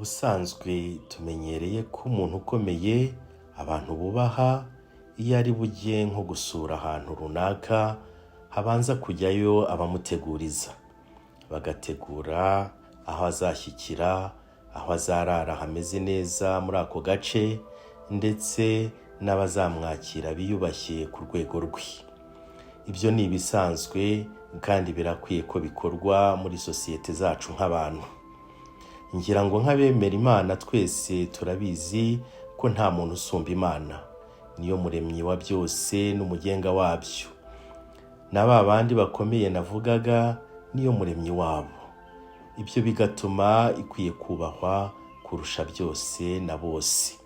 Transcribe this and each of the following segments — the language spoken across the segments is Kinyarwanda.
Ubusanzwe tumenyereye ko umuntu ukomeye abantu bubaha, iyo ari bujye nko gusura ahantu runaka, habanza kujyayo abamuteguriza, bagategura aho azashyikira, aho azarara hameze neza muri ako gace, ndetse n'abazamwakira biyubashye ku rwego rwe. Ibyo ni ibisanzwe kandi birakwiye ko bikorwa muri sosiyete zacu nk'abantu. Ngira ngo nk'abemera Imana twese turabizi ko nta muntu usumba Imana, niyo muremyi wa byose n'umugenga wabyo. Na ba bandi bakomeye navugaga, niyo muremyi wabo. Ibyo bigatuma ikwiye kubahwa kurusha byose na bose.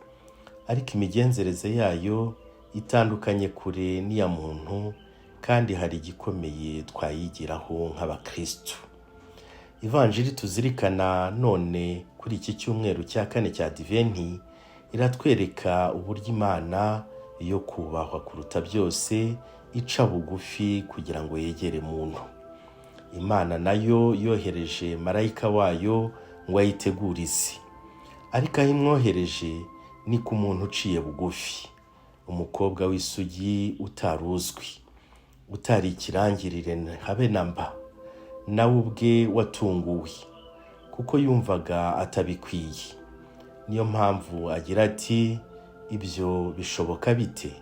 Ariko imigenzereze yayo itandukanye kure n'iya muntu, kandi hari igikomeye twayigiraho nk'abakristu. Ivanjiri tuzirikana none kuri iki cyumweru cya kane cya Adiventi iratwereka uburyo Imana yo kubahwa kuruta byose ica bugufi kugira ngo yegere muntu. Imana nayo yohereje marayika wayo ngo ayitegurize, ariko aho imwohereje ni ku muntu uciye bugufi, umukobwa w'isugi utari uzwi, utari ikirangirire habe na mba, nawe ubwe watunguwe kuko yumvaga atabikwiye. Niyo mpamvu agira ati: "Ibyo bishoboka bite?"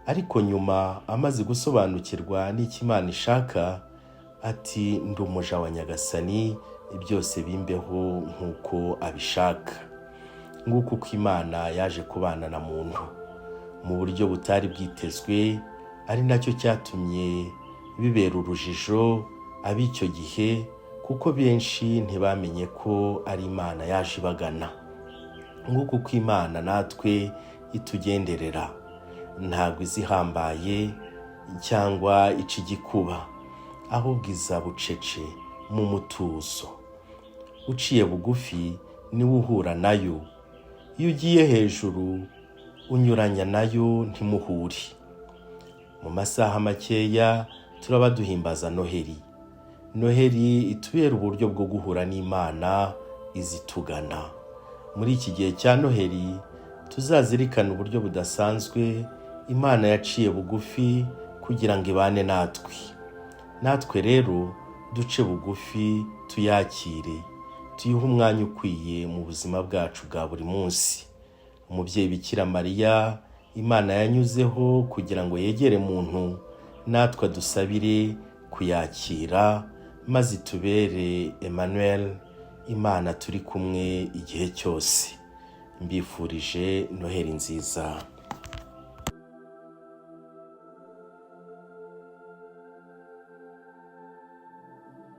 Ariko nyuma amaze gusobanukirwa n'icyo Imana ishaka, ati: "Ndi umuja wa Nyagasani, byose bimbeho nk'uko abishaka." Nguko uko Imana yaje kubana na muntu mu buryo butari bwitezwe, ari nacyo cyatumye bibera urujijo ab'icyo gihe, kuko benshi ntibamenye ko ari Imana yaje ibagana. Nguko uko Imana natwe itugenderera. Ntabwo iza ihambaye cyangwa ica igikuba, ahubwo iza bucece mu mutuzo. Uciye bugufi niwe uhura nayo. Iyo ugiye hejuru unyuranya nayo, ntimuhure. Mu masaha makeya turaba duhimbaza Noheli. Noheli itubera uburyo bwo guhura n'Imana izitugana. Muri iki gihe cya Noheli tuzazirikana uburyo budasanzwe Imana yaciye bugufi kugira ngo ibane natwe. Natwe rero duce bugufi, tuyakire, tuyihe umwanya ukwiye mu buzima bwacu bwa buri munsi. Umubyeyi Bikira Mariya, Imana yanyuzeho kugira ngo yegere muntu, natwe dusabire kuyakira maze itubere Emmanuel, Imana turi kumwe igihe cyose. Mbifurije Noheli nziza.